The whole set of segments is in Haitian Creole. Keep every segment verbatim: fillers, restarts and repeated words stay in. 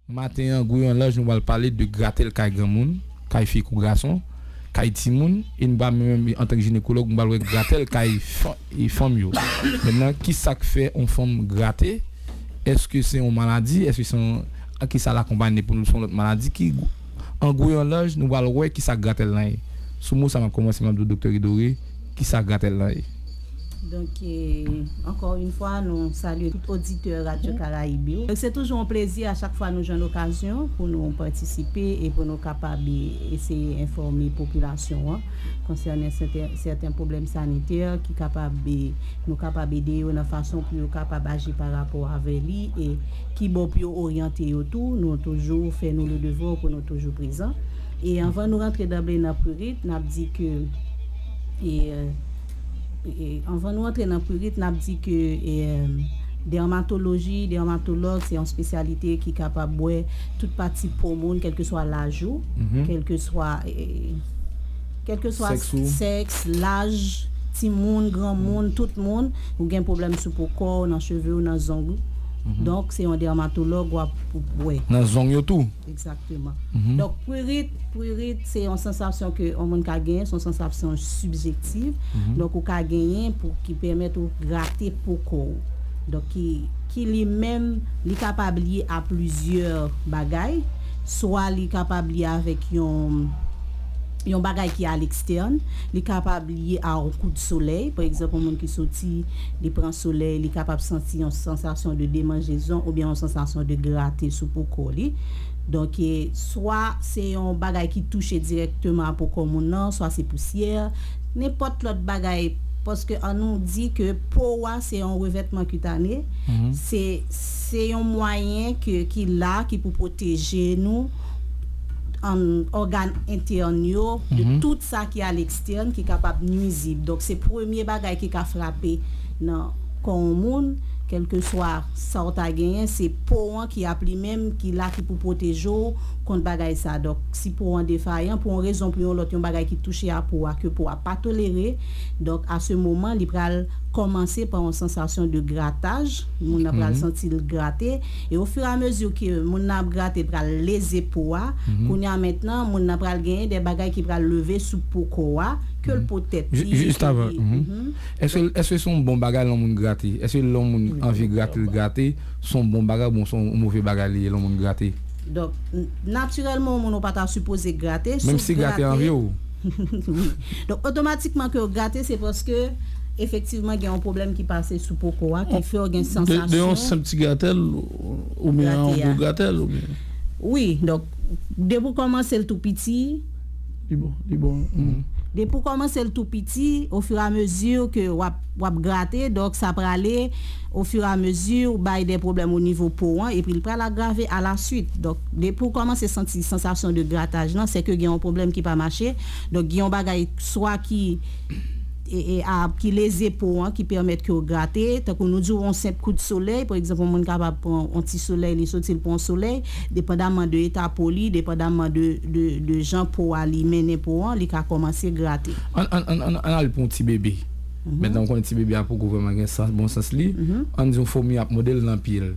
Maten an, Gouye yon Laj, nou pral pale de gratèl kay granmoun, kay fi kou gason, kay timoun, e nou pral menm, antanke jinekològ, nou pral wè gratèl kay fan, e fanm yo. Mentnan, ki sa k fè yon fanm grate? Èske se yon maladi? Èske se yon, a ki sa l akonpaye pou nou, se yon lòt maladi? Ki, an Gouye yon Laj, nou pral wè ki sa gratèl lan ye. Sou mo sa, m ap kòmanse, m ap di w, Doktè Ridore, ki sa gratèl lan ye? Donk, e, ankò yon fwa, nou salye tout oditè Radyo Karayib yo. Se toujou yon plezi a chak fwa nou jwenn okazyon pou nou patisipe e pou nou kapab eseye enfòme popilasyon an konsènan sèten, sèten pwoblèm sanitè ki kapab, nou kapab ede yo nan fason pou yo kapab aji pa rapò avè li e ki bò pou yo oryante yo tou. Nou toujou fè nou le devwa pou nou toujou prezan. E anvan nou rantre danble nan pwirit, n ap di ke, e, e, anvan nou antre nan pwirit, n ap di ke, e, dèmatoloji, dèmatològ, se yon espesyalite ki kapab wè tout pati po moun, kèlkeswa laj ou, kèlkeswa, e, kèlkeswa sèks ou, sèks, laj, timoun, granmoun, tout moun, ou gen pwoblèm sou po kò w, nan cheve w, nan zong ou. Donk, se yon dèmatològ w ap wè. Nan zong yo tou? Egzakteman. Donk, pwirit, pwirit, se yon sansasyon ke yon moun ka genyen, se yon sansasyon sibjektif. Donk, ou ka genyen pou ki pèmèt ou grate po kò w. Donk, ki, ki li menm, li kapab lye a plizyè bagay. Swa li kapab lye avèk yon, yon bagay ki a lekstèn, li kapab lye a yon kout solèy. Pa egzanp, yon moun ki soti, li pran solèy, li kapab santi yon sansasyon de demanjezon oubyen yon sansasyon de grate sou po kò li. Donk, e, swa se yon bagay ki touche dirèkteman a po kò moun nan, swa se pousyè, nenpòt lòt bagay, paske ann nou di ke po a se yon revètman kitane, se, se yon mwayen ke, ki la, ki pou pwoteje nou, an, ògàn entèn yo, de tout sa ki a lekstèn, ki kapab nwizib. Donk, se premye bagay ki ka frape nan kò yon moun, kèlkeswa sa w ta genyen, se po an ki ap li menm, ki la, ki pou pwoteje w kont bagay sa. Donk, si po an defayan, pou yon rezon, pou yon lòt, yon bagay ki touche a po a, ke po a pa tolere, donk, a se moman, li pral kòmanse pa yon sansasyon de grataj. Moun nan pral santi l grate. E ofiramezi ke moun nan ap grate, l pral leze po a. Kounye a mentnan, moun nan pral genyen de bagay ki pral leve sou po kò a, ke l potèt li, ke li, èske, èske se yon bon bagay lè yon moun grate? Èske lè yon moun anvi grate, l grate, se yon bon bagay oubyen se yon move bagay li ye lè yon moun grate? Donk, n-, natirèlman, yon moun ou pa ta sipoze grate, menm si grate anvi w. Donk, otomatikman ke w grate, se paske, efektivman, gen yon pwoblèm ki pase sou po kò a, ki fè w gen sansasyon. De, de yon senp ti gratèl, oubyen yon gwo gratèl, oubyen. Wi, donk, depi w kòmanse l tou piti, Li bon, li bon. Depi w kòmanse l tou piti, ofiramezi ke w ap, w ap grate, donk sa prale, ofiramezi, bay de pwoblèm o nivo po an, epi l pral agrave alaswit. Donk, depi w kòmanse santi sansasyon de grataj lan, se ke gen yon pwoblèm ki pa mache. Donk, gen yon bagay swa ki, e, e, a, ki leze po an, ki pèmèt ke w grate. Tankou nou di w yon senp kout solèy, pa egzanp, yon moun kapab pran yon ti solèy, li soti, l pran yon solèy, depandaman de eta po li, depandaman de, de, de jan po a li mennen po an, li ka kòmanse grate. Ann, ann, ann, ann, ann al pou yon ti bebe. Mentnan, ou konnen ti bebe a poko vrèman gen sans, bon sans li. Ann di yon fomi ap mòde l nan pye l.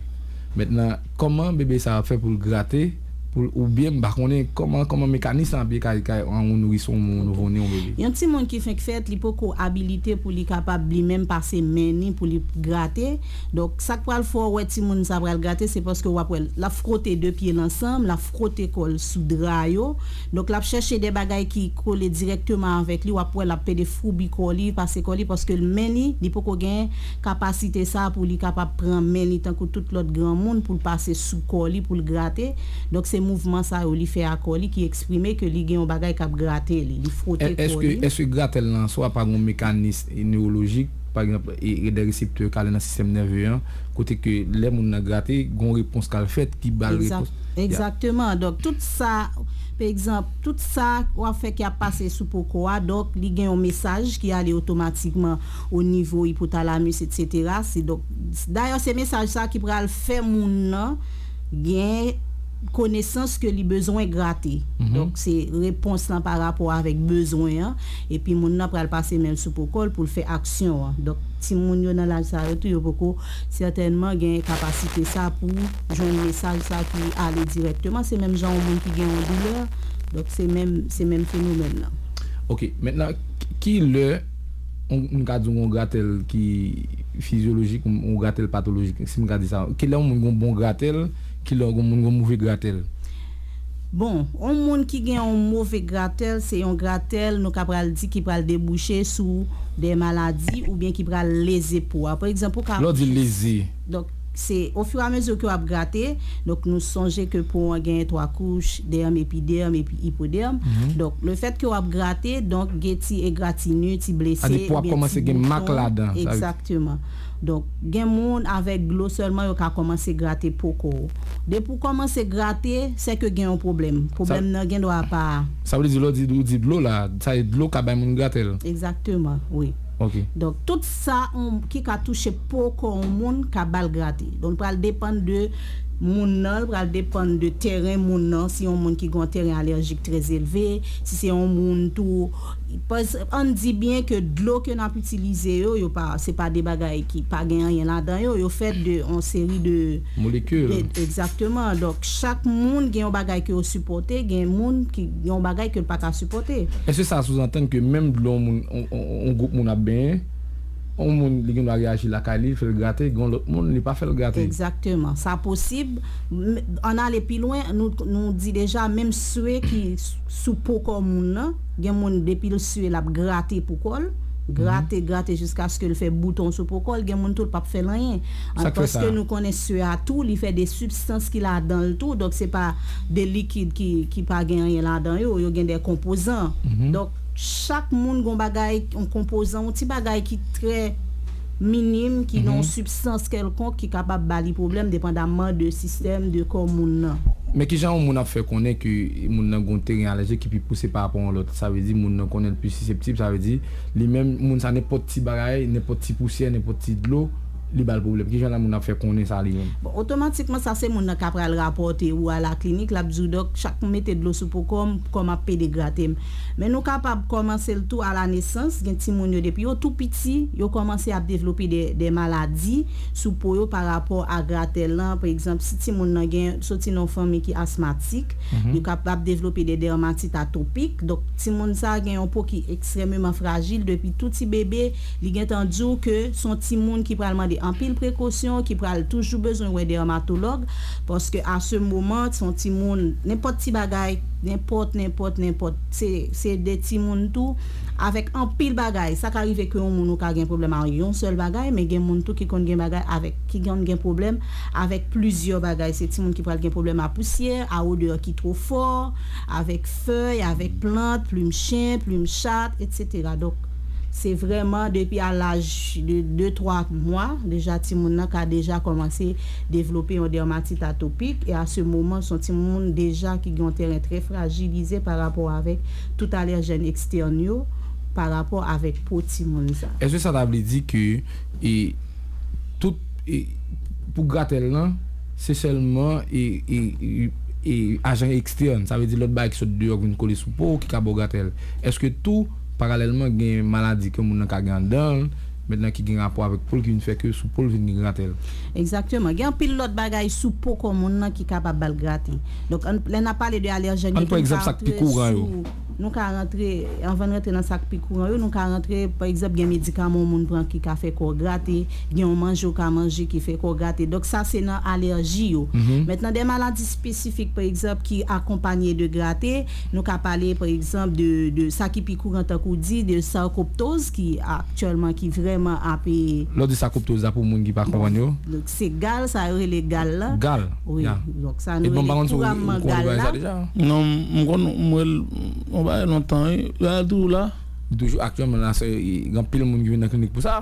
Mentnan, kòman bebe sa a ap fè pou l grate, pou l, oubyen m pa konnen kòman, kòman mekanis lan ap ye kay, kay an yon nouris, yon nouvo ne, yon bebe? Yon timoun ki fenk fèt, li poko abilite pou li kapab li menm pase men ni pou li grate. Donk, sa k pral fè w wè timoun sa pral grate, se paske w ap wè l ap fwote de pye l ansanm, l ap fwote kò l sou dra yo. Donk, l ap chèche de bagay ki kole dirèkteman avèk li, w ap wè l ap pede foubi kò li, pase kò li, paske l men li, li poko gen kapasite sa pou li kapab pran men li tankou tout lòt granmoun pou l pase sou kò li, pou l grate. Donk, se mouvman sa yo li fè a kò li ki eksprime ke li gen yon bagay k ap grate li, li fwote kò li. Èske gratèl lan an swa pa gen yon mekanis newolojik, pa egzanp, e, e de reseptè k ale nan sistèm nève an, kote ke lè moun nan grate, gen yon repons k al fèt ki ba l repons. Egzakteman. Donk, tout sa, pa egzanp, tout sa w ap fè ki ap pase sou po kò a, donk, li gen yon mesaj ki ale otomatikman o nivo ipotalamis, etsetera. Se, donk, dayè, se mesaj sa ki pral fè moun nan gen konesans ke li bezwen grate. Donk, se repons lan pa rapò avèk bezwen an, epi moun nan pral pase men l sou po kò l pou l fè aksyon an. Donk, timoun yo nan laj sa yo tou, yo poko sètènman gen kapasite sa pou jwenn mesaj sa ki ale dirèkteman. Se menm jan yon moun ki gen yon doulè, donk se menm, se menm fenomèn nan. Ok, mentnan, ki lè yon, m ka di yon gratèl ki fizyolojik, yon, yon gratèl patolojik, si m ka di sa, ki lè yon moun gen yon bon gratèl, ki lè yon moun gen yon move gratèl? Bon, yon moun ki gen yon move gratèl, se yon gratèl, nou ka pral di, ki pral debouche sou de maladi oubyen ki pral leze po a. Pa egzanp, ou ka... Lè w di leze. Donk, se ofiramezi ke w ap grate, donk nou sonje ke po an genyen twa kouch, dèm, epidèm, epi ipodèm. Donk, lefèt ke w ap grate, donk gen ti egratinè, ti blese, oubyen ti bouton. Sa di po ap kòmanse gen mak ladan. Egzakteman. Donk, gen moun avèk dlo sèlman yo ka kòmanse grate po kò w. Depi w kòmanse grate, se ke gen yon pwoblèm. Pwoblèm nan gen dwa pa... Sa vle di, lè w di, ou di dlo la, sa e dlo ka bay moun gratèl. Egzakteman, wi. Ok. Donk, tout sa, on, ki ka touche po kò yon moun ka ba l grate. Donk, pral depann de moun nan, pral depann de tèren moun nan, si yon moun ki gen yon tèren alèjik trè elve, si se yon moun tou, pa egzanp, ann di byen ke dlo ke n ap itilize yo, yo pa, se pa de bagay ki pa gen anyen ladan yo, yo fèt de yon seri de... Molekil. De, egzakteman. Donk, chak moun gen yon bagay ke yo sipòte, gen moun ki gen yon bagay ke l pa ka sipòte. Èske sa souzantann ke menm dlo yon moun, yon, yon, yon gwoup moun ap benyen, yon moun li gen dwa reyaji lakay li, li fè l grate, gen yon lòt moun, li pa fè l grate? Egzakteman. Sa posib. M-, ann ale pi lwen, nou, nou di deja, menm swe ki s-, sou po kò moun nan, gen moun, depi l swe, l ap grate po kò l, grate, grate jiskaske l fè bouton sou po kò l, gen moun tou, l p ap fè l anyen. Sa k fè sa? Paske nou konnen swe a tou, li fè de sibstans ki ladan l tou, donk se pa de likid ki, ki pa gen anyen ladan yo, yo gen de konpozan. Donk, chak moun gon bagay, yon konpozan, yon ti bagay ki trè minim, ki nan yon sibstans kèlkonk ki kapab ba li pwoblèm, depandamman de sistèm de kò moun nan. Men kijan yon moun ap fè konnen ke moun nan gon teren alèjik ki pi pouse pa rapò yon lòt? Sa vle di moun nan konnen l pi siseptib, sa vle di li menm, moun sa, nenpòt ti bagay, nenpòt ti pousyè, nenpòt ti dlo, li ba l pwoblèm. Kijan la moun ap fè konnen sa li menm? Bon, otomatikman, sa se moun nan k ap pral rapòte ou a la klinik, l ap di w, dòk, chak m mete dlo sou po kò m, kò m ap pede grate m. Men nou kapab kòmanse l tou a la nesans. Gen timoun yo, depi yo tou piti, yo kòmanse ap devlope de, de maladi sou po yo pa rapò a gratèl lan. Pa egzanp, si timoun nan gen, soti nan yon fanmi ki asmatik, yo kapab devlope de dèmatit atopik. Donk, timoun sa a gen yon po ki ekstrèmeman frajil depi tou ti bebe. Li gentan di w ke se yon timoun ki pral mande anpil prekosyon, ki pral toujou bezwen wè dèmatològ, paske a se moman, se yon timoun, nenpòt ti bagay, nenpòt, nenpòt, nenpòt, se, se de timoun tou, avèk anpil bagay. Sa ka rive ke yon moun ou ka gen pwoblèm a yon sèl bagay, men gen moun tou ki konn gen bagay avèk, ki konn gen pwoblèm avèk plizyè bagay. Se timoun ki pral gen pwoblèm a pousyè, a odè ki twò fò, avèk fèy, avèk plant, plim chen, plim chat, etsetera. Donk, se vrèman depi a laj de de, twa mwa, deja timoun nan ka deja kòmanse devlope yon dèmatit atopik, e a se moman, se yon timoun deja ki gen yon teren trè frajilize pa rapò avèk tout alèjèn ekstèn yo, pa rapò avèk po timoun sa. Èske sa ta vle di ke, e, tout, e, pou gratèl lan, se sèlman, e, e, e, e ajan ekstèn, sa vle di lòt bagay ki sot deyò ki vin kole sou po w ki ka ba w gratèl? Èske tou, paralèlman, gen maladi ke moun nan ka gen anndan l, mentnan ki gen rapò avèk po l, ki vin fè ke sou po l vin gen gratèl? Egzakteman. Gen anpil lòt bagay sou po kò moun nan ki kapab ba l grate. Donk, ann, lè n ap pale de alèjèn yo, ann pran egzanp sa k pi kouran yo. Nou ka rantre, anvan n rantre nan sa k pi kouran yo, nou ka rantre, pa egzanp, gen medikaman yon moun pran ki ka fè kò w grate, gen yon manje w ka manje ki fè kò w grate. Donk, sa se nan alèji yo. Mentnan, de maladi espesifik, pa egzanp, ki akonpanye de grate, nou ka pale, pa egzanp, de, de sa ki pi kouran, tankou w di, de sarkoptoz, ki aktyèlman, ki vrèman ap, e... Lè w di sarkoptoz la, pou moun ki pa konprann yo? Donk, se gal, sa yo rele gal la. Gal? Wi. Donk, sa nou rele kouramman gal la. Non, m konn, m wè l, yon bagay lontan, wi. Gal toujou la. Toujou aktyèlman la, se, gen anpil moun ki vin nan klinik pou sa.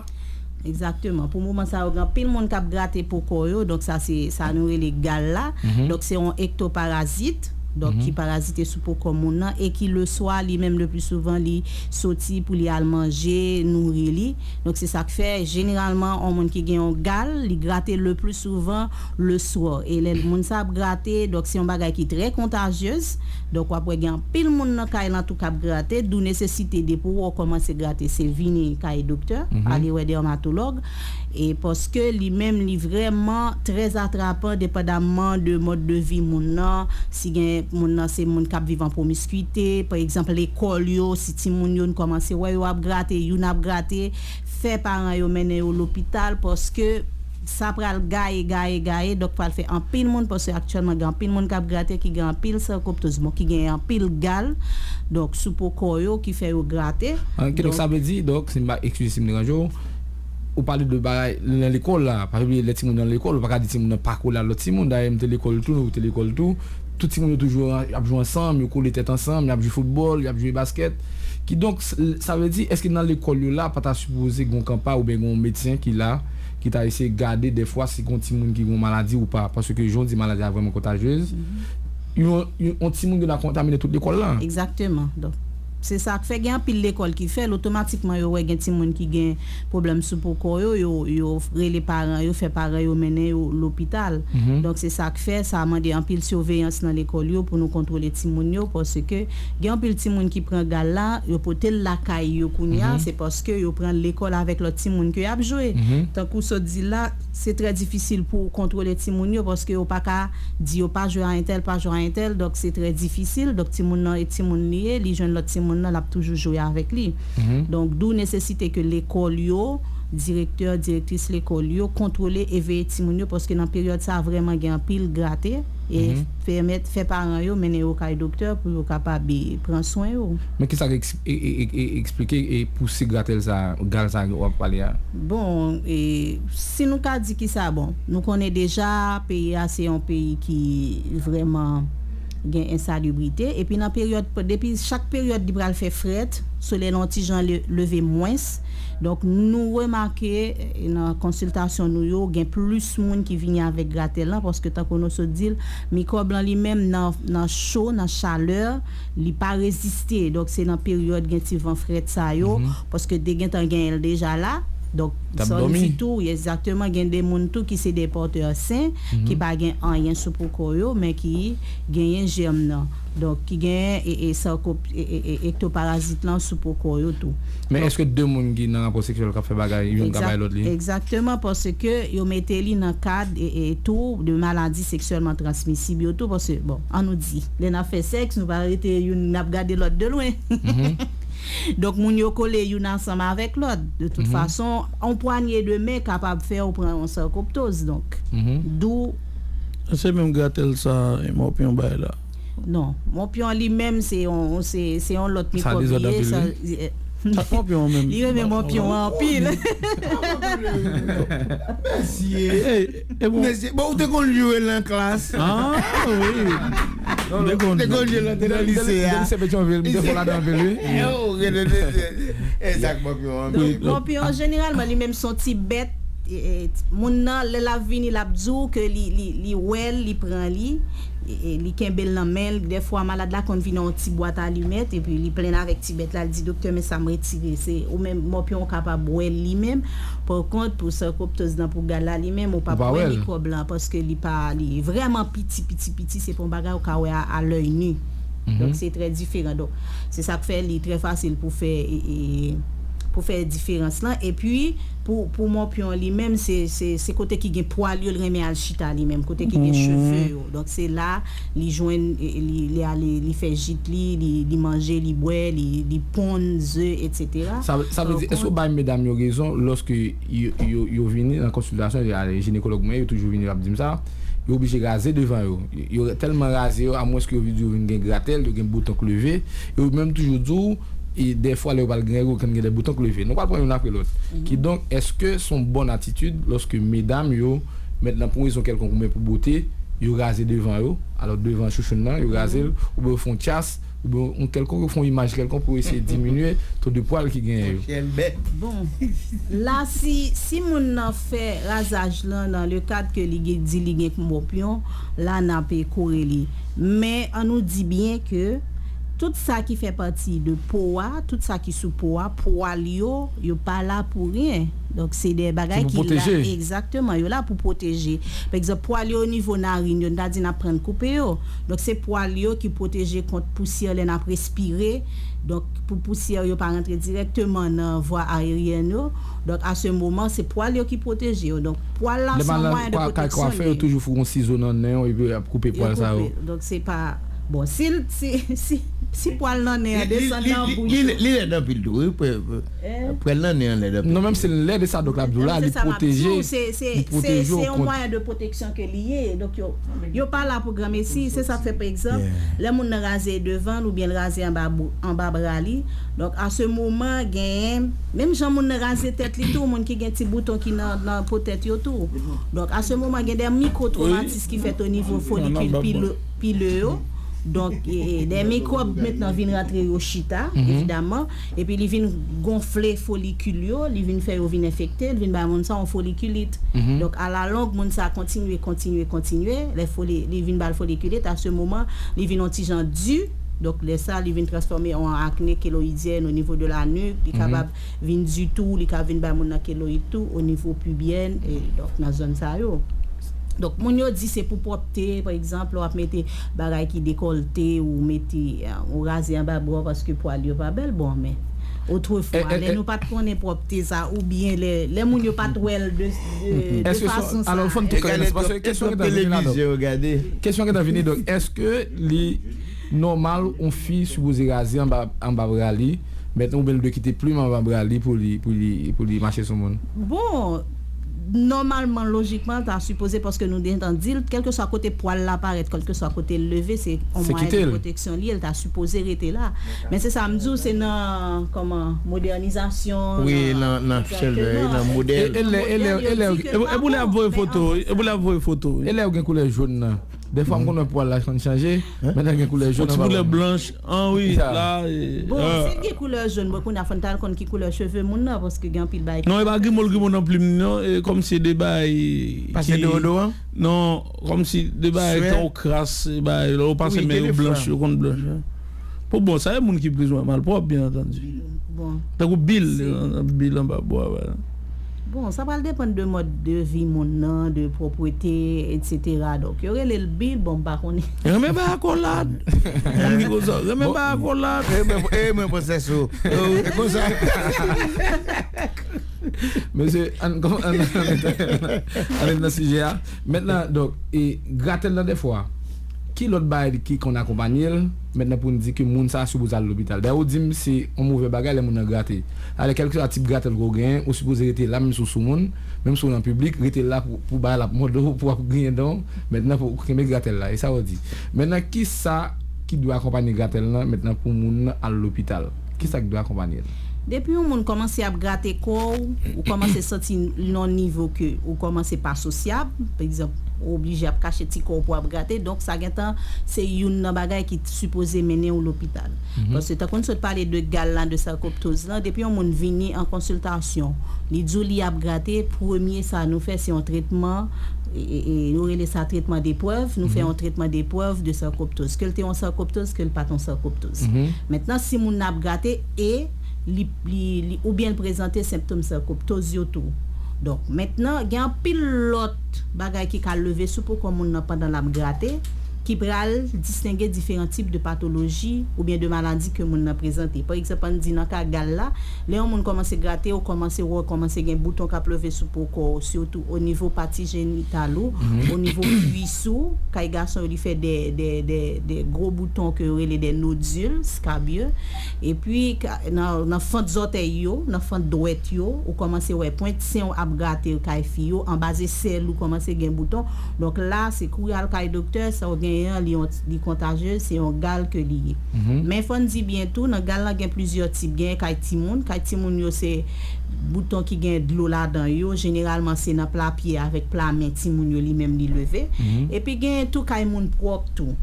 Egzakteman. Pou moman sa yo, gen anpil moun k ap grate po kò yo, donk sa se, sa nou rele gal la. Donk se yon ektoparazit. Donk, ki parazite sou po kò moun nan e ki, le swa, li menm, le pli souvan, li soti pou li al manje, nouri li. Donk, se sa k fè, jeneralman, yon moun ki gen yon gal, li grate le pli souvan le swa. E lè moun sa ap grate, donk, se yon bagay ki trè kontajyez. Donk, w ap wè gen anpil moun nan kay lan tou k ap grate, d'où nesesite depi w kòmanse grate, se vini kay doktè, ale wè dèmatològ. E paske li menm, li vrèman trè atrapan, depandamman de mòd de vi moun nan. Si gen moun nan se moun k ap viv an pwomiskite, pa egzanp, lekòl yo, si timoun yo, n kòmanse wè yo ap grate, youn ap grate, fè paran yo mennen yo lopital, paske sa pral gaye, gaye, gaye, donk pral fè anpil moun, paske aktyèlman gen anpil moun k ap grate, ki gen anpil sarkoptoz, bon, ki gen anpil gal, donk sou po kò yo, ki fè yo grate. An, kidonk, sa vle di, donk, si m pa, eskize si m deranje w, ou pale de bagay nan lekòl la, pa bliye lè timoun nan lekòl, ou pa ka di timoun nan pa kole ak lòt timoun, dayè m te lekòl tou, ou te lekòl tou, tout timoun yo toujou an- ap jwe ansanm, yo kole tèt ansanm, y ap jwe foutbòl, y ap jwe baskèt. Kidonk, s- sa vle di, èske nan lekòl yo la, pa ta sipoze gen yon kanpay oubyen gen yon medsen ki la, ki ta eseye gade dèfwa si gen yon timoun ki gen yon maladi ou pa? Paske jan w di maladi a vrèman kontajyez, yon, yon, yon timoun gen dwa kontamine tout lekòl la. Egzakteman. Donk, se sa k fè gen anpil lekòl ki fèl, otomatikman yo wè gen timoun ki gen pwoblèm sou po kò yo, yo, yo rele paran yo, fè paran yo mennen yo lopital. Donk, se sa k fè sa mande anpil siveyans nan lekòl yo pou nou kontwole timoun yo, paske gen anpil timoun ki pran gal la, yo pote l lakay yo kounye a, se paske yo pran l lekòl avèk lòt timoun ke y ap jwe. Tankou w sot di la, se trè difisil pou w kontwole timoun yo, paske yo pa ka di yo pa jwe a entèl, pa jwe a entèl, donk se trè difisil. Donk, timoun nan e timoun li ye, li jwenn lòt timoun nan, l ap toujou jwe avèk li. Donk, d'où nesesite ke lekòl yo, direktè, direktris lekòl yo, kontwole e veye timoun yo, paske nan peryòd sa a, vrèman gen anpil grate, e pèmèt, fè paran yo mennen yo kay doktè pou yo kapab, e, pran swen yo. Men kisa k eks- e- e- e- e- eksplike e pouse gratèl sa, gal sa w ap pale a? Bon, e, si nou ka di kisa, bon, nou konnen deja peyi a se yon peyi ki vrèman gen ensalibrite, epi nan peryòd, depi chak peryòd li pral fè frèt, solèy la yon ti jan le- leve mwens. Donk, nou remake, e, nan konsiltasyon nou yo, gen plis moun ki vini avèk gratèl lan, paske tankou nou sot di l, mikwòb lan li menm nan, nan cho, nan chalè, li pa reziste. Donk, se nan peryòd gen ti van frèt sa yo, paske te gentan genyen l deja la. Donk, sa w di tou, egzakteman, gen de moun tou ki se de pòtè sen, ki pa gen anyen sou po kò yo, men ki genyen jèm nan. Donk, ki genyen e, e, sarkop- e, e, e, ektoparazit lan sou po kò yo tou. Men èske de moun ki nan rapò seksyèl k ap fè bagay, youn ka bay lòt li? Egzakteman, paske yo mete li nan kad e, e tou de maladi seksyèlman transmisib yo tou, paske, bon, an nou di, lè n ap fè sèks, nou pa rete youn n ap gade lòt de lwen. Donk, moun yo kole youn ansanm avèk lòt. De tout fason, yon pwanye de men kapab fè w pran yon sarkoptoz. Donk, d'où. Se menm gratèl sa, mòpyon bay la. Non, mòpyon li menm se yon, se, se yon lòt mikwòb li ye. Sa dezòd anpil, wi. Sa, mòpyon menm. Li renmen mòpyon an anpil. Mesye. Mesye, bon, ou te konn jwe nan klas? Ah, wi. Ou te konn jwe nan lise a. Lise Petyonvil, m te fò ladan anpil, wi. E, sa k mòpyon an. Donk, mòpyon, jeneralman, li menm se yon ti bèt. E, e, moun nan, lè l ap vini, l ap di w ke li, li, li wè l, li pran li, e, e, li kenbe l nan men l. Dèfwa, malad la konn vini yon ti bwat alimèt, epi li plen avèk ti bèt la, li di, "Doktè, men sa m retire." Se, ou menm, mòpyon, ou kapab wè l li menm. Pa kont, pou sarkoptoz nan pou gal la, li menm, ou p ap wè mikwòb lan, paske li pa, li vrèman piti, piti, piti, se pa yon bagay ou ka wè a, a lèy ni. Donk, se trè diferan. Donk, se sa k fè li trè fasil pou fè, e, e, pou fè diferans lan. Epi, pou, pou mòpyon li menm, se, se, se kote ki gen pwal yo, l renmen al chita li menm, kote ki gen cheve yo. Donk, se la, li jwenn, e, li, li ale, li fè jit li, li, li manje, li bwè, li, li ponn ze, etsetera. Sa, sa vle di, èske w bay medam yo rezon lòske yo, yo, yo vini nan konsiltasyon, yo ale jinekològ mwen, yo toujou vini, yo ap di m sa, yo oblije raze devan yo. Yo tèlman raze yo, amwens ke yo di yo vin gen gratèl, yo gen bouton k leve, yo menm toujou di w, e dèfwa lè yo pral gen règ, yo konn gen de bouton k leve. Nou pral pran youn apre lòt. Kidonk, èske se yon bòn atitid lòske medam yo mèt nan pou rezon kèlkonk oubyen pou bote, yo raze devan yo, alò devan chouchoun nan, yo raze l, oubyen yo fè yon tyas, oubyen yon kèlkonk, yo fè yon imaj kèlkonk pou eseye diminye to de pwal ki genyen yo. Bon, la, si, si moun nan fè razaj lan nan le kad ke li gen, di li gen kmopyon, la n ap kore li. Men, an nou di byen ke tout sa ki fè pati de po a, tout sa ki sou po a, pwal yo, yo pa la pou ryen. Donk, se de bagay ki la, egzakteman, yo la pou pwoteje. Pa egzanp, pwal yo o nivo narin yo, n ta di n ap pran koupe yo. Donk, se pwal yo ki pwoteje kont pousyè lè n ap respire. Donk, pou pousyè yo pa rantre dirèkteman nan vwa aeryèn yo. Donk, a se moman, se pwal yo ki pwoteje yo. Donk, pwal la se yon mwayen de pwoteksyon li ye. Yo toujou fout yon sizo nan nen yo epi y ap koupe pwal sa yo. Donk, se pa, bon, si, si, si, si pwal nan nen an desann nan bouch ou. Li lèd anpil tou, wi. Pwal nan nen an lèd anpil. Non, menm si l lèd, e sa dòk la ap di w la, li pwoteje, li pwoteje w kont. Se yon mwayen de pwoteksyon ke li ye. Donk, yo, yo pa la pou granmesi. Se sa k fè, pa egzanp, lè moun nan raze devan l oubyen l raze anba, anba bra li. Donk, a se moman, genyen, menm jan moun nan raze tèt li tou, moun ki gen ti bouton ki nan, nan po tèt yo tou. Donk, a se moman, gen de mikwo twomatis ki fèt o nivo folikil pile, pile yo. Donk, e, e, de mikwòb mentnan vin rantre yo chita, evidaman. Epi li vin gonfle folikil yo, li vin fè yo vin enfekte, li vin bay moun sa yon folikilit. Donk, alalong, moun sa kontinye, kontinye, kontinye. Lè foli, li vin ba l folikilit, a se moman, li vin yon ti jan di. Donk, lè sa, li vin transfòme an akne keloyidyèn o nivo de la nuque. Li kapab vin di tou, li ka vin bay moun nan keloyid tou, o nivo pibyèn, e donk, nan zòn sa yo. Donk, moun yo di se pou pwòpte, pa egzanp, lè w ap mete bagay ki dekòlte, ou mete, eh, ou raze anba bra w paske pwal yo pa bèl, bon, men, otrefwa, lè nou pa t konnen pwòpte sa, oubyen lè, lè moun yo pa t wè l de, de, de fason sa. Alò, fò n tou klè, paske kesyon ki ta vini la, donk. Kesyon ki ta vini, donk, èske li nòmal yon fi sipoze raze anba, anba bra li, mentnan oubyen l dwe kite plim anba bra li pou li, pou li, pou li mache sou moun? Bon, nòmalman, lojikman, l ta sipoze, paske nou gentan di l, kèlkeswa kote pwal la parèt, kèlkeswa kote l leve, se yon mwayen de pwoteksyon li ye, l ta sipoze rete la. Men se sa m di w, se nan, kòman, modènizasyon, wi, nan, nan chèlbè, nan modèl. E, e lè, e lè, e lè, e pou lè ap voye foto, e pou lè ap voye foto. E lè yo gen koulè jòn nan? Dèfwa m konn wè pwal la konn chanje, men nan gen koulè jòn anba. Yon ti koulè blanch, an wi, la. Bon, si l gen koulè jòn, bon, kounye a fò n t al konn ki koulè cheve moun nan, paske gen anpil bagay ki. Non, e pa grimo l grimo nan plim li, non, e kòmsi de bagay ki. Pase deodoran? Non, kòmsi de bagay tan ou kras, e bagay, lè ou pase men yo blanch, yo konn blanch. Pou bon, sa e moun ki bezwen malpwòp, byen antandi. Tankou bil, bil anba bwa, pa egzanp. Bon, sa pral depann de mòd de vi moun nan, de pwòpwete, etsetera. Donk, yo rele l bil, bon, m pa konnen. Renmen bay akolad. Moun ki konsa, renmen bay akolad. E mwen, e mwen pran sèso. E konsa. Mesye, ann, ann, ann, ann, ann nan sijè a. Mentnan, donk, e gratèl nan dèfwa, ki lòt bagay ki konn akonpanye l? Mentnan pou n di ke moun sa a sipoze al lopital. Dayè, ou di m se yon move bagay lè moun nan grate. Alè, kèlkeswa tip gratèl ke w genyen, ou sipoze rete la, menm si w sou moun, menm si w nan piblik, rete la pou, pou bagay la ap mòde w, pou w ap griyen dan w. Mentnan, pou w kenbe gratèl la. E sa w di. Mentnan, kisa ki dwe akonpanye gratèl lan, mentnan, pou moun nan al lopital? Kisa ki dwe akonpanye l? Depi yon moun kòmanse ap grate kò w, ou kòmanse santi l nan yon nivo ke ou kòmanse pa sosyab, pa egzanp, ou oblije ap kache ti kò w pou ap grate, donk sa gentan se youn nan bagay ki sipoze mennen w lopital. Paske tankou n sot pale de gal la, de sarkoptoz lan, depi yon moun vini an konsiltasyon, li di w li ap grate, premye sa nou fè se yon tretman, e, e, e, yo rele sa tretman deprèv, nou fè yon tretman deprèv de sarkoptoz. Ke l te yon sarkoptoz, ke l pa t yon sarkoptoz. Mentnan, si moun nan ap grate e li, li, li, oubyen l prezante senptòm sarkoptoz yo tou. Donk, mentnan, gen anpil lòt bagay ki ka leve sou po kò moun nan pandan l ap grate, ki pral distenge diferan tip de patoloji oubyen de maladi ke moun nan prezante. Pa egzanp, ann di nan ka gal la, lè yon moun kòmanse grate, ou kòmanse wè, kòmanse gen bouton k ap leve sou po kò w, sitou o nivo pati jenital ou, o nivo kuis ou, kay gason yo, li fè de, de, de, de gwo bouton ke yo rele de nodil, skabiye. Epi, ka, nan, nan fant zòtèy yo, nan fant dwèt yo, ou kòmanse wè pwent sen w ap grate kay fi yo, anba zesèl ou kòmanse gen bouton. Donk la, se kouri al kay doktè, sa w genyen an, li yon, li kontajyez, se yon gal ke li ye. Men fò n di byen tou, nan gal lan gen plizyè tip, genyen kay timoun, kay timoun yo se bouton ki gen dlo ladan yo, jeneralman se nan pla pye avèk pla men timoun yo li menm li leve. Epi genyen tou kay moun pwòp tou.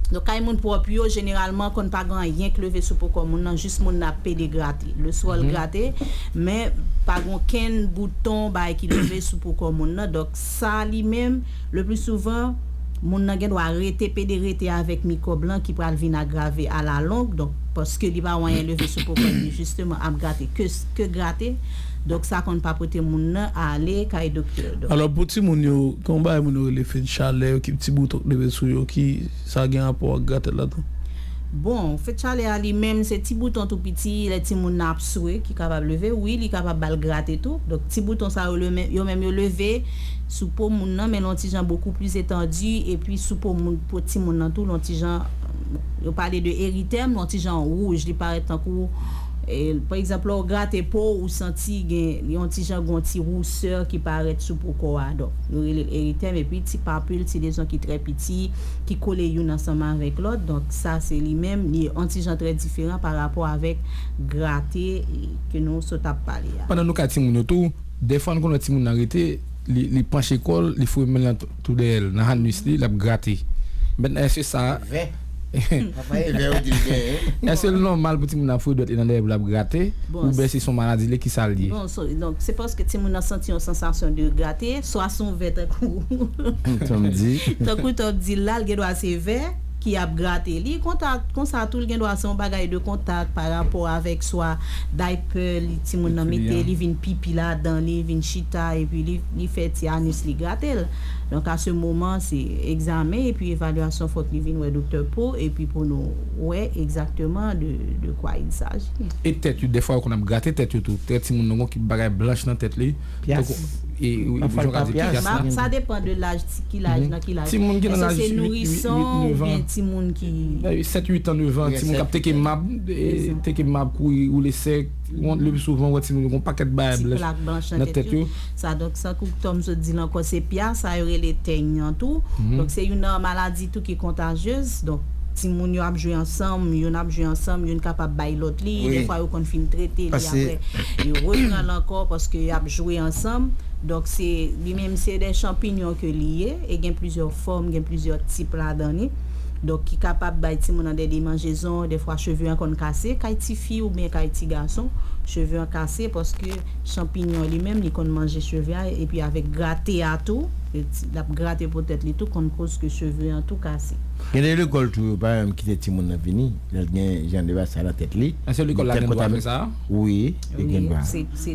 Donk, kay moun pwòp yo, jeneralman, konn pa gen anyen k leve sou po kò moun nan, jis moun nan ap pede grate. Le sòl grate, men pa gen okenn bouton, bagay ki leve sou po kò moun nan. Donk, sa li menm, le pli souvan, moun nan gen dwa rete, pede rete avèk mikwòb lan ki pral vin agrave alalong. Donk, paske li pa wè anyen leve sou po kò li, jisteman, ap grate, ke, ke grate. Donk, sa konn pa pote moun nan ale kay doktè. Donk, alò, pou timoun yo, gen yon bagay moun yo rele fed chalè, yo ki ti bouton k leve sou yo, ki sa gen rapò ak gratèl la tou? Bon, fed chalè a li menm, se ti bouton tou piti, lè timoun nan ap swe, ki kapab leve. Wi, li kapab ba l grate tou. Donk, ti bouton sa yo, le men- yo menm, yo leve sou po moun nan, men l yon ti jan bokou pli etandi, epi sou po moun, po timoun nan tou, l yon ti jan, yo pale de eritèm, l yon ti jan wouj, li parèt tankou, e, pa egzanp, lè w grate po, ou santi gen yon ti jan, gon ti wousè ki parèt sou po kò a. Donk, yo rele l eritèm, epi ti papil, ti lezon ki trè piti, ki kole youn ansanm avèk lòt. Donk, sa, se li menm, li yon ti jan trè diferan pa rapò avèk grate, e, ke nou sot ap pale a. Pandan nou ka timoun yo tou, dèfwa nou konn wè timoun nan rete, li, li panche kò l, li foure men l nan t- tou dèyè l, nan anus li, l ap grate. Mentnan, èske sa Vè. Papa e vè ou di l genyen. Èske l nòmal pou timoun nan foure dwèt li nan dèyè pou l ap grate? Bon, oubyen se yon maladi li, ki sa l ye? Bon, so, donk, se paske timoun nan santi yon sansasyon de grate, swa se yon vè tankou Tankou m di. Tankou Tom di l la, l gen dwa se vè ki ap grate li. Konta, konsa tou, l gen dwa se yon bagay de kontak pa rapò avèk swa daypè li, timoun nan mete, li vin pipi ladan, li vin chita, epi li, li fè ti anus li grate l. Donk, a se moman, se egzamen epi evalyasyon, fòk li vin wè doktè po, epi pou nou wè egzakteman de, de quoi il s'agit. E tèt yo, dèfwa yo konn ap grate tèt yo tou. Tèt timoun nan gon ki bagay blanch nan tèt li. Pyas. Tankou, e, e, jan w ka di, pyas nan. Sa depann de laj, ti, ki laj, nan ki laj. Timoun ki nan laj uit, uit, uit, nèf an. Èske se nourison oubyen timoun ki sèt, uit an, nèf an, timoun k ap teke mab, e, teke mab, kouri, woule sèk. Le pli souvan, w wè timoun yo gon pakèt bagay blanch nan tèt yo. Sa, donk, sa kou Tom sot di l ankò, se pyas, sa yo rele tèny an tou. Donk, se youn nan maladi tou ki kontajyez. Donk, timoun yo ap jwe ansanm, youn ap jwe ansanm, youn kapab bay lòt li. Wi. Dèfwa, yo konn fin trete li, apre, yo repran l ankò paske y ap jwe ansanm. Donk, se, li menm, se de chanpinyon ke li ye, e gen plizyè fòm, gen plizyè tip ladan li. Donk, ki kapab bay timoun nan de demanjezon, dèfwa cheve an konn kase, kay tifi oubyen kay ti gason, cheve an kase paske chanpinyon li menm, li konn manje cheve a, epi avèk grate a tou, e ti, l ap grate pou tèt li tou, konn koz ke cheve an tou kase. Gen de lekòl tou, yo pa menm kite timoun nan vini, lè l gen jan de bagay sa nan tèt li. Èske lekòl la gen dwa fè sa? Wi, li gen dwa.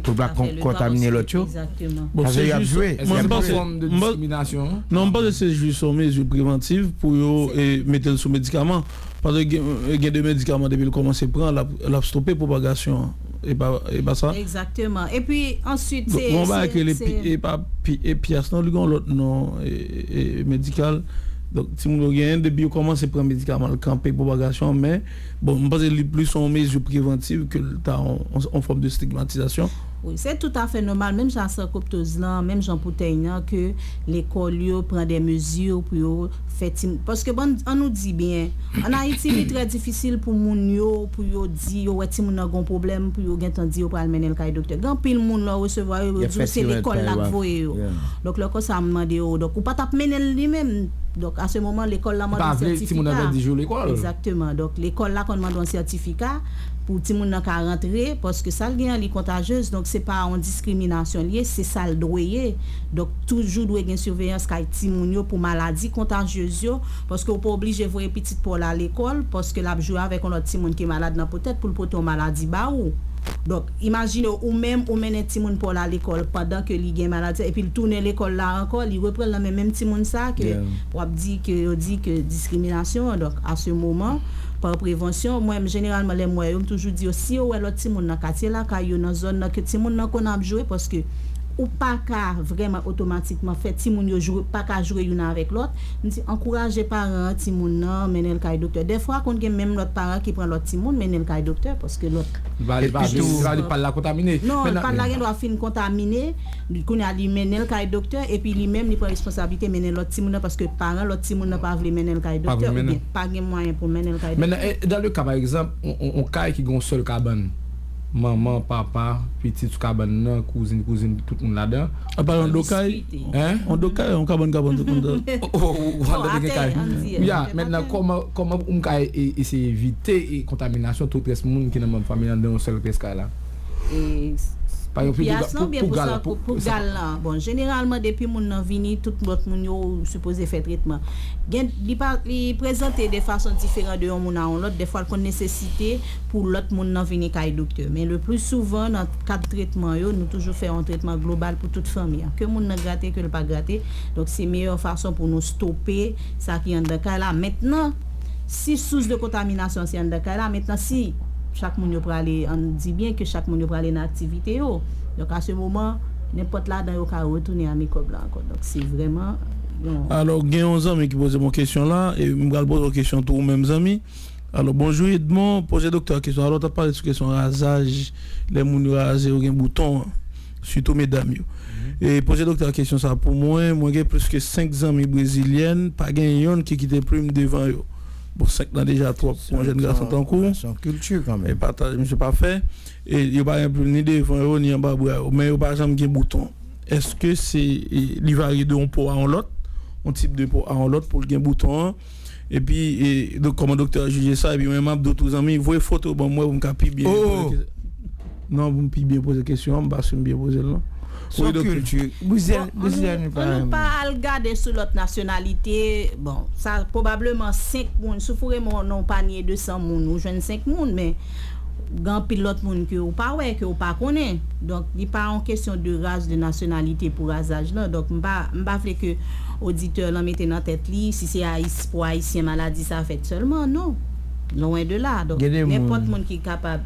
Pou l pa kontamine lòt yo. Egzakteman. Bon, paske y ap jwe. Èske y ap jwe? Fòm de diskriminasyon? Non, m panse se jis yon mezi prevantiv pou yo, e, mete l sou medikaman. Paske gen, gen de medikaman, depi l kòmanse pran, l ap, l ap stope pwopagasyon an. E pa, e pa sa? Egzakteman. Epi, answit, se, se, se, e pa pi, e pyas non, li gen yon lòt non, e, e, medikal. Donk, timoun yo genyen, depi yo kòmanse pran medikaman, l kanpe pwopagasyon an, men, bon, m panse li plis yon mezi prevantiv ke l ta yon, yon, yon fòm de stigmatizasyon. Wi, se toutafè nòmal, menm jan sarkoptoz lan, menm jan pou tèy nan, ke lekòl yo pran de mezi pou yo fè timoun, paske bon, ann nou di byen, ann Ayiti, li trè difisil pou moun yo, pou yo di, yo wè timoun nan gon pwoblèm, pou yo gentan di yo pral mennen l kay doktè. Gen anpil moun, lè w resevwa yo, yo di w se lekòl la k voye yo. Donk, lè konsa, m mande yo, donk, ou pa t ap mennen l li menm. Donk, a se moman, lekòl la mande yon sètifika. Egzakteman. Donk, lekòl la konn mande yon sètifika pou timoun nan ka rantre, paske sa l gen an, li kontajyez, donk se pa yon diskriminasyon l ye, se sa l dwe ye. Donk, toujou dwe gen siveyans kay timoun yo pou maladi kontajyez yo, paske ou pa oblije voye pitit pa w la lekòl, paske l ap jwe avèk yon lòt timoun ki malad nan potèt pou l pote yon maladi ba ou. Donk, imajine w, ou menm, ou mennen timoun pa w la lekòl pandan ke li gen maladi sa, epi l tounen lekòl la ankò, li repran l nan men menm timoun sa ke w ap di ke yo di ke diskriminasyon. Donk, a se moman, pa prevansyon, mwen, jeneralman, lè m wè yo, m toujou di yo, si yo wè lòt timoun nan katye lakay yo, nan zòn nan, ke timoun nan konn ap jwe, paske ou pa ka vrèman otomatikman fè timoun yo jwe, pa ka jwe youn avèk lòt. M di, ankouraje paran an, timoun nan, mennen l kay doktè. Dèfwa, konn gen menm lòt paran ki pran lòt timoun, mennen l kay doktè, paske lòt. Li pa, li pa, li pa, li pa la kontamine. Non, li pa la gen dwa fin kontamine. Kounye a, li mennen l kay doktè, epi li menm, li pran responsablite mennen lòt timoun nan, paske paran lòt timoun nan pa vle mennen l kay doktè, oubyen pa gen mwayen pou mennen l kay doktè. Mentnan, e, dans le cas, pa egzanp, on, on, on kay ki gen yon sèl kabann, manman, papa, pitit sou kabann nan, kouzin, kouzin, tout moun ladan. Apa yon do kay? Hein? Yon do kay, yon kabann, kabann, tout moun ladan. Oh, oh, oh, ou antre gen kay. Ya, mentnan, kòman, kòman ou ka eseye evite kontaminasyon tout rès moun ki nan manm fanmi an nan yon sèl pyès kay la? Pou pyès lan oubyen pou gal lan? Bon, jeneralman, depi moun nan vini, tout lòt moun yo sipoze fè tretman. Gen, li pa, li prezante de fason diferan de yon moun a yon lòt. Dèfwa, l konn nesesite pou lòt moun nan vini kay doktè. Men le pli souvan, nan kad tretman yo, nou toujou fè yon tretman global pou tout fanmi an. Ke moun nan grate, ke l pa grate. Donk, se meyè fason pou nou stope sa ki anndan kay la. Mentnan, si sous de kontaminasyon se anndan kay la, mentnan si chak moun yo prale, ann di byen ke chak moun yo prale nan aktivite yo. Donk, a se moman, nenpòt ladan yo ka retounen a mikwòb la ankò. Donk, se vrèman yon... Alò, gen yon zanmi ki poze m yon kesyon la, e m pral poze yon kesyon tou ou menm zanmi. Alò, bonjou Edmond, poze doktè a kesyon. Alò, w t ap pale sou kesyon razaj, lè moun yo raze yo gen bouton an, sitou medam yo. E poze doktè a kesyon sa pou mwen, mwen gen plis ke senk zanmi brezilyèn, pa gen yonn ki kite plim devan yo. Bon, senk lan deja twòp pou yon jèn gason tankou w. Se yon kilti kanmenm. E pataje, misye pa fè. E yo pa gen plim ni devan yo, ni anba bra yo. Men yo pa janm gen bouton. Èske se e, li varye de yon po a yon lòt, yon tip de po a yon lòt pou l gen bouton an? Epi, e, donk, kòman doktè a jije sa? Epi mwen, m ap di w tou, zanmi, voye foto ban mwen pou m ka pi byen poze kesyon. Non, pou m pi byen poze kesyon an, m pa si m byen poze l, non. Se yon kilti. Bouzen, bouzen, nou pa renmen. An nou pa al gade sou lòt nasyonalite. Bon, sa pwobableman senk moun. Si w foure men w nan yon panye de san moun, ou jwenn senk moun, men gen anpil lòt moun ke ou pa wè, ke ou pa konnen. Donk, li pa yon kesyon de ras, de nasyonalite pou razaj lan. Donk, m pa, m pa vle ke oditè lan mete nan tèt li, si se Ayis-, pou Ayisyen maladi sa fèt sèlman, non. Lwen de la. Donk, nenpòt moun ki kapab.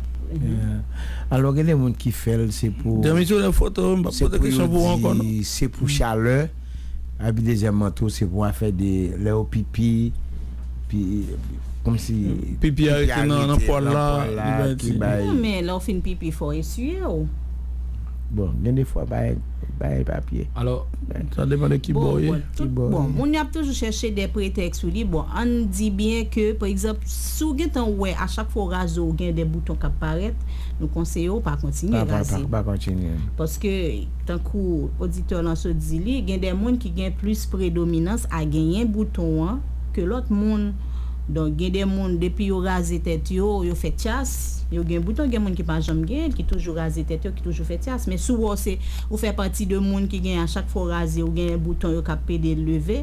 Alò, gen de moun ki fè l, se pou. Demen sou lè foto, m p ap poze kesyon pou ou ankò, non. Se pou chalè. Epi dezyèmman tou, se pou afè de lè yo pipi, pi, kòmsi pipi a rete nan pwal la, ki bay. Non, men lè w fin pipi, fò w esiye w. Bon, gen de fwa, bay, bay papye. Alò, sa depann de ki bò w ye. Bon, moun yo ap toujou chèche de pretèks sou li. Bon, ann di byen ke, pa egzanp, si w gentan wè a chak fwa w raze w gen de bouton k ap parèt, nou konseye w pa kontinye raze. Pa, pa, pa kontinye. Paske, tankou oditè lan sot di li, gen de moun ki gen plis predominans a genyen bouton an ke lòt moun. Donk, gen de moun, depi yo raze tèt yo, yo fè tyas, yo gen bouton, gen moun ki pa janm genyen l, ki toujou raze tèt yo, ki toujou fè tyas. Men si w wè w se, ou fè pati de moun ki gen a chak fwa w raze, ou genyen bouton yo k ap pede leve.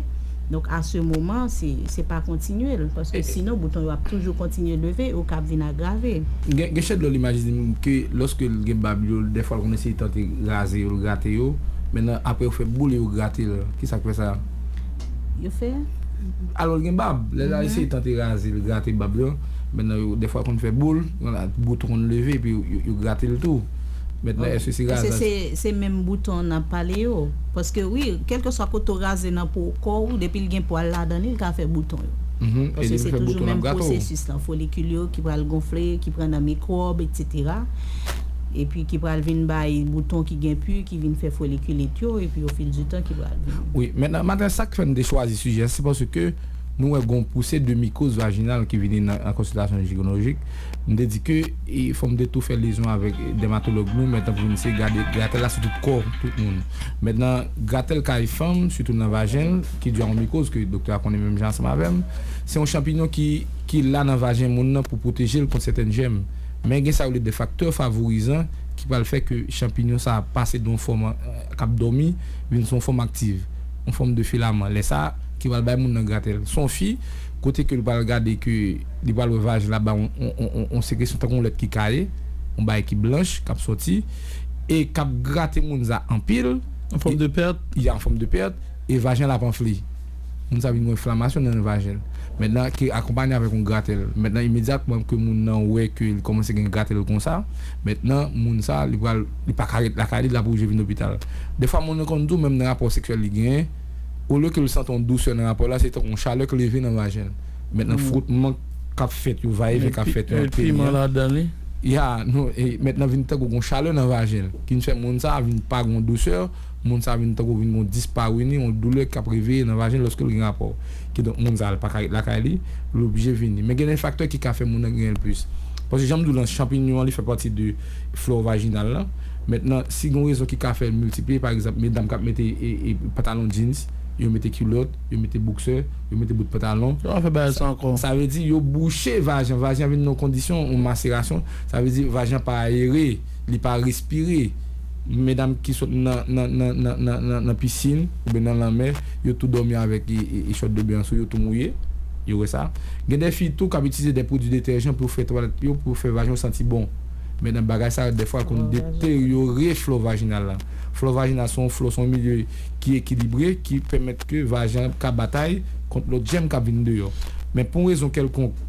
Donk, a se moman, se, se pa kontinye l, paske sinon, bouton yo ap toujou kontinye leve e ou kab vin agrave. Gen, gen chèdlò l imajine m ke lòske l gen bab yo, dèfwa l konn eseye tante raze yo, l grate yo. Mentnan, apre yo fè boul e yo grate l. Kisa k fè sa? Yo fè? Alò, l gen bab. Lè l al eseye tante raze l, grate bab lan, mentnan, yo, dèfwa l konn fè boul, bouton konn leve, epi yo, yo, yo grate l tou. Mentnan, èske se razaj? Èske se, se menm bouton n ap pale yo? Paske wi, kèlkeswa kote w raze nan po kò w, depi l gen pwal ladan li, l ka fè bouton yo. Paske se toujou menm pwosesis lan, folikil yo ki pral gonfle, ki pran nan mikwòb, etsetera. Epi ki pral vin bay bouton ki gen pi, ki vin fè folikilèt yo, epi ofilditan ki pral vin. Wi, mentnan, maten, sa k fè m te chwazi sijè, se paske nou wè gon pouse de mikoz vajinal ki vini nan, an konsiltasyon jinekolojik. M te di ke, e, fò m te tou fè lezon avèk dèmatològ nou, mentnan pou vin se gade gratèl la sou tout kò, tout moun. Mentnan, gratèl kay fanm, sitou nan vajen l, ki dwe a yon mikoz ke doktè a konnen menm jan ansanm avè m, se yon chanpinyon ki, ki la nan vajen moun nan pou pwoteje l kont sèten jèm. Men gen sa yo rele de faktè favorizan ki pral fè ke chanpinyon sa a pase de yon fòm, eh, k ap dòmi, vin se yon fòm aktiv, yon fòm de filaman. Lè sa a, ki pral bay moun nan gratèl. Se yon fi, kote ke l pral gade ke li pral wè vajen la bay yon, yon, yon, yon, yon sekresyon tankou yon lèt ki kale, yon bagay ki blanch, k ap sòti, e k ap grate moun sa anpil. An fòm de pèt. Ya, an fòm de pèt, e vajen l ap anfle. Moun sa vin gen enflamasyon nan vajen l. Mentnan, ki akonpanye avèk yon gratèl. Mentnan, imedyatman ke moun nan wè ke li kòmanse gen gratèl konsa, mentnan, moun sa, li pral, li pa ka ret lakay li, l ap oblije vin lopital. Dèfwa, moun nan konn di w, menm nan rapò seksyèl li genyen, olye ke l santi yon dousè nan rapò la, se tankou yon chalè k leve nan vajen l. Mentnan, frotman k ap fèt yo, vayeven k ap fèt yo ant peni an. Ya, non, e mentnan vin tankou gon chalè nan vajen l, ki vin fè moun sa a vin pa gon dousè, moun sa a vin tankou vin gon disparini, yon doulè k ap reveye nan vajen l lòske l gen rapò. Kidonk, moun sa a, l pa ka ret lakay li, l oblije vini. Men gen de faktè ki ka fè moun nan genyen l plis. Paske jan m di w lan, chanpinyon an, li fè pati de flò vajinal lan. Mentnan, si gen yon rezon ki ka fè l miltipliye, pa egzanp, medam k ap mete e, e, pantalon jeans, yo mete kilòt, yo mete boksè, yo mete bout pantalon. Yo pa fè bagay sa ankò. Sa vle di yo bouche vajan. Vajan vin nan yon kondisyon, yon maserasyon. Sa vle di vajan pa ayere, li pa respire. Medam ki sot nan, nan, nan, nan, nan, nan, nan pisin oubyen nan lanmè, yo tou dòmi avèk e, e, e chòt de ben an sou yo, tou mouye. Yo wè sa. Gen de fi tou k ap itilize de pwodui detèjan pou fè twalèt yo, pou fè vajan yo santi bon. Men nan bagay sa yo, dèfwa, l konn deteryore flò vajinal la. Flò vajinal se yon flò, se yon milye ki ekilibre, ki pèmèt ke vajan ka batay kont lòt jèm k ap vin deyò. Men pou yon rezon kèlkonk,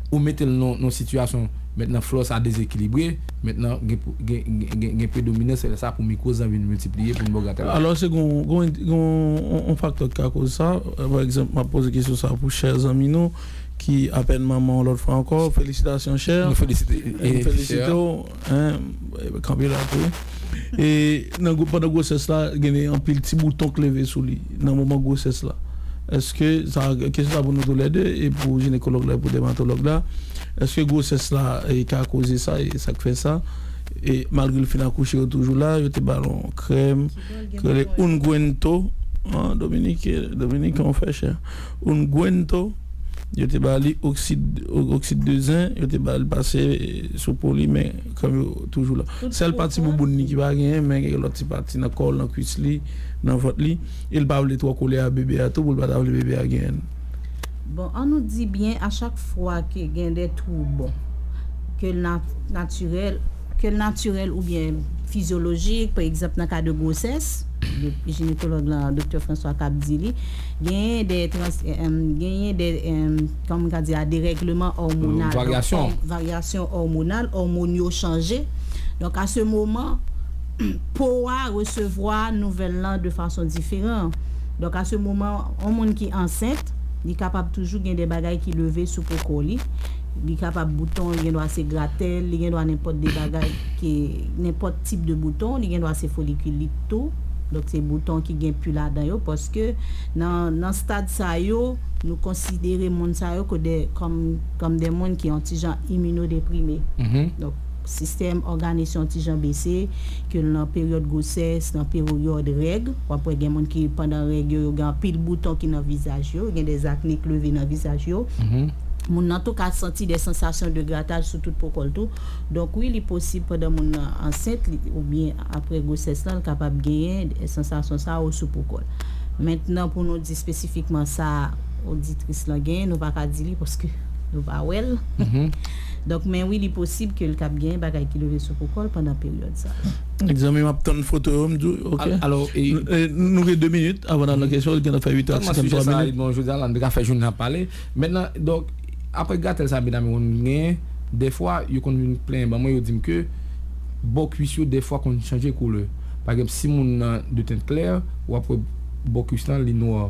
ou mete l nan yon sitiyasyon, mentnan flò sa dezekilibre, mentnan gen, gen, gen, gen, gen predominans, se lè sa pou mikwoz lan vin miltipliye, pou n ba w gratèl la. Alò, se gon, gon, gon, on, on faktè ki ka koze sa. Pa egzanp, m ap poze kesyon sa pou chè zanmi nou, ki apèn manman yon lòt fwa ankò. Felisitasyon, chè. Nou felisite, e, nou felisite w, hein, kanpe la tou. E nan gwo-, pandan gwosès la, gen anpil ti bouton k leve sou li, nan moman gwosès la. Èske, sa, kesyon sa pou nou toulède, e pou jinekològ la, e pou dèmatològ la, èske gwosès la, e, ka koze sa, e sa k fè sa? E malgre l fin akouche, yo toujou la, yo te ba l yon krèm, ki rele Unguento, hein, Dominique, Dominique, on fè chè. Unguento, yo te ba li oksid, o-, oksid de zen, yo te ba li pase, e, sou po li, men krèm yo toujou la. Sèl pati bouboun li ki pa genyen, men gen lòt ti pati nan kò l, nan kwis li, nan vant li. E l pa vle twò kole a bebe a tou, pou l pa ta vle bebe a genyen l. Bon, an nou di byen, a chak fwa ke gen de twoub, ke l na-, natirèl, ke l natirèl oubyen fizyolojik, pa egzanp, nan ka de gwosès, jinekològ lan, Doktè François k ap di li, genyen de trans-, em, genyen de, em, kòman m ka di a, derègleman òmonal. Donk, varyasyon. Varyasyon òmonal, òmòn yo chanje. Donk, a se moman, po a resevwa nouvèl lan de fason diferan. Donk, a se moman, yon moun ki ansent, li kapab toujou gen de bagay ki leve sou po kò li. Li kapab bouton, li gen dwa se gratèl, li gen dwa nenpòt de bagay ki, nenpòt tip de bouton, li gen dwa se folikilit tou. Donk, se bouton ki gen pi ladan yo, paske nan, nan stad sa yo, nou konsidere moun sa yo ke de, kòm, kòm de moun ki yon ti jan iminodeprime. Donk, sistèm òganis yon ti jan bese, ke nan peryòd gwosès, nan peryòd règ, w ap wè gen moun ki pandan règ yo, yo gen anpil bouton ki nan vizaj yo, gen de akne k leve nan vizaj yo. Moun nan tou ka santi de sansasyon de grataj sou tout po kò l tou. Donk wi, li posib pandan moun nan ansent li, oubyen apre gwosès lan, l kapab genyen sansasyon sa yo sou po kò l. Mentnan, pou nou di espesifikman sa oditris lan genyen, nou pa ka di li paske nou pa wè l. Donk, men wi, li posib ke l kab genyen bagay ki leve sou po kò l pandan peryòd sa. Zanmi, m ap tann foto yo, m di w, ok. Al-, alò, e, N-, e, nou gen de minit avan n al nan kesyon, li gentan fè uit è senkanntwa minit. Bon, jodi a la, nou te ka fè jounen ap pale. Mentnan, donk, apre gratèl sa medam yo konn genyen, dèfwa, yo konn vin plenyen ban mwen, yo di m ke bò kwis yo, dèfwa, konn chanje koulè. Pa egzanp, si moun nan de tèt klè, w ap wè bò kwis lan, li nwa.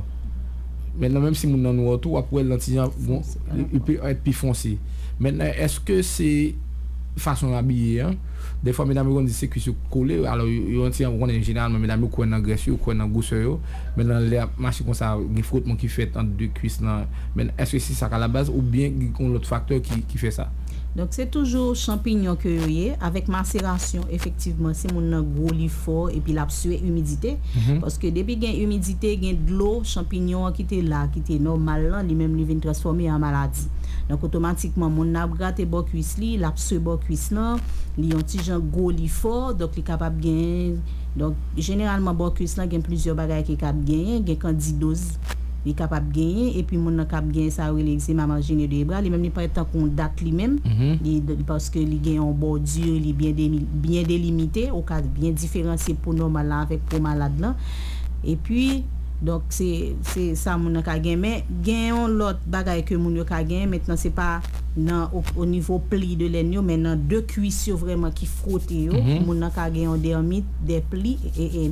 Mentnan, menm si moun nan nwa tou, w ap wè l nan ti jan, bon, li, li pe èt pi fonse. Mentnan, èske se fason yo abiye an? Dèfwa, medam yo konn di se kwis yo kole, alò, yo, yo yon ti jan, ou konnen, jeneralman, medam yo kwè nan grès yo, yo kwè nan gwosè yo. Mentnan, lè y ap mache konsa, gen frotman ki fèt ant de kwis lan. Men èske se sa k alabaz oubyen gen yon lòt faktè ki, ki fè sa? Donk, se toujou chanpinyon ke yo ye, avèk maserasyon, efektivman, si moun nan gwo, li fò, epi l ap swe imidite. Paske depi gen imidite, gen dlo, chanpinyon an ki te la, ki te nòmal lan, li menm li vin transfòme an maladi. Donk, otomatikman, moun nan ap grate bò kwis li, l ap swe bò kwis lan, li yon ti jan gwo, li fò, donk li kapab gen, donk, jeneralman, bò kwis lan gen plizyè bagay ki kab genyen, gen kandidoz, li kapab genyen, epi moun nan kab genyen sa yo rele egzema marjinal de bra, li menm li parèt tankou yon dat li menm, li, li, paske li gen yon bòdi, li byen demi-, byen delimite, ou ka byen diferansye po nòmal la avèk po malad lan. Epi, donk, se, se sa moun nan ka gen. Men, gen yon lòt bagay ke moun yo ka gen, mentnan se pa nan o, o nivo pli de lèn yo, men nan de kwis yo vrèman ki fwote yo, moun nan ka gen yon dèmit, de pli, e, e,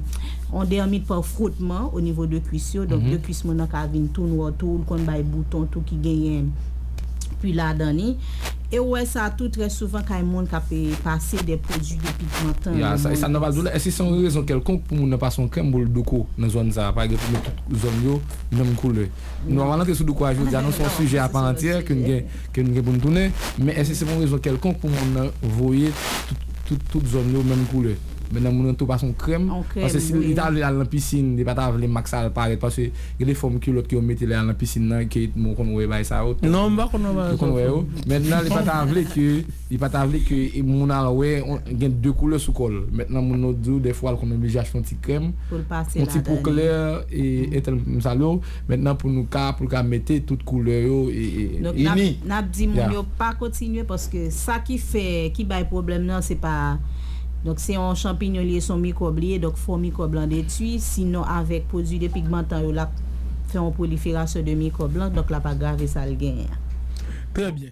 yon dèmit pa frotman o nivo de kwis yo. Donk, de kwis moun nan ka vin tou nwa tou, l konn bay bouton tou ki genyen pwi ladan li. E ou wè sa tou trè souvan kay moun k ap pase de pwodui depigmantan. Ya, sa, sa nan pral di w la, èske se yon rezon kèlkonk pou moun nan pase yon krèm pou l douko nan zòn sa a? Pa egzanp, pou met tout zòn yo menm koulè. Nou pa pral antre sou doukouraj jodi a, non, se yon sijè apa antyè ke n gen, ke n gen pou n tounen. Men èske se yon rezon kèlkonk pou moun nan voye tout, tout, tout zòn yo menm koulè? Mentnan moun nan tou pase yon krèm. Paske si li ta vle al nan pisin, li pa ta vle mak sa al parèt. Paske gen de fòm kilòt ke yo mete lè al nan pisin nan, ke moun konn wè bagay sa yo. Non, m pa konn wè bagay sa yo. Yo konn wè yo. Mentnan, li pa ta vle ke, li pa ta vle ke moun al wè, gen de koulè sou kò l. Mentnan, moun nan di w, dèfwa, l konn oblije achte yon ti krèm, yon ti po klè, e entèl m salye w. Mentnan, pou nou ka, pou l ka mete tout koulè yo, e, e, Donk, n ap, n ap di moun yo pa kontinye paske sa ki fè, ki bay pwoblèm nan, se pa. Donk, se yon chanpinyon li ye, se yon mikwòb li ye, donk, fò mikwòb lan detwi, sinon, avèk pwodui depigmantan yo, l ap fè yon pwoliferasyon de mikwòb lan, donk, l ap agrave sa l genyen an. Trè byen.